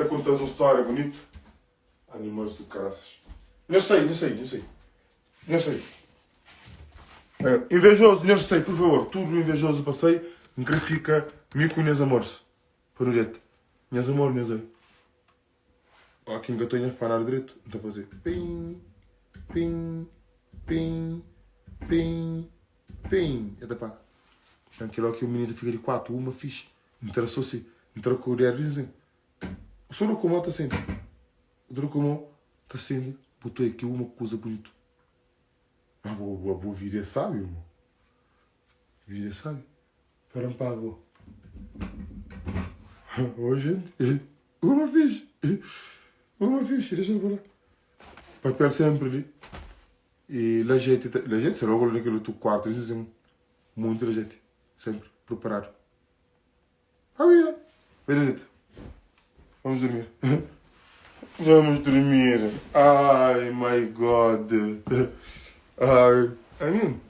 ta konta-s un stória bunitu. Animals do caraças. Nhos sai, nhos sai, nhos sai. Nhos sai. Invejoso, nhos sai, por favor. Tudo invejoso pa sai. N kre fika mi ku nhas amores. Pa nu deta. Nhas amor, nhos sai. Ó, ki N ka ta nha fanadu dretu, N ta faze pin, pin, pin, pin, pin. E ta paga. Então, kel ó ki o mininu ta fika di 4, uma fixe. N ta da so si. N ta da ku dedu li sin. O so da ku mô ta sende. O da ku mô ta sende. Bu ta ki uma kuza bunitu. Ah, bo, bo, bo vida é sábi, irmão. Vida é sábi. Para N paga bo. Ô, gente. Uma fixe. Uma fixe. Deixa eu falar. Papel sempre ali. E la gente, la gente, se logo naquele outro quarto, assim, muito la gente. Sempre preparado. Havia. Benedito. Vamos dormir. Vamos dormir. Ai, my God. Ai, I mean,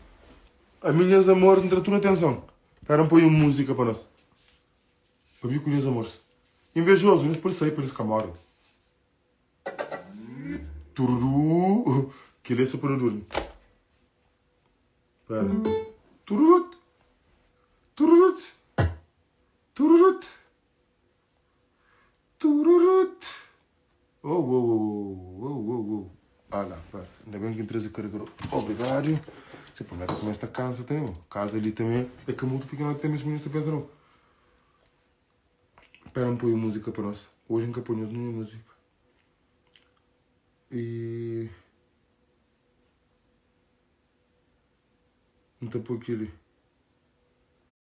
a minhas amores, não tudo atenção. Espera, põe uma música para nós. Para mim, com minhas amores. Invejoso, mas por sair, por isso que morre. Tururu. Que ele é só para não dormir. Espera. Tururut. Tururut. Tururut. Tururut. Oh, oh, oh, oh, oh, oh. Ah lá, pera. Ainda bem que trazer o carregador. Obrigado. Você pô, meta começa a casa também, mano. Casa ali também é que é muito pequeno, até mesmo não pensa não. Espera, não põe música para nós. Hoje nunca ponho nenhuma música. E. Não tá por aqui ali.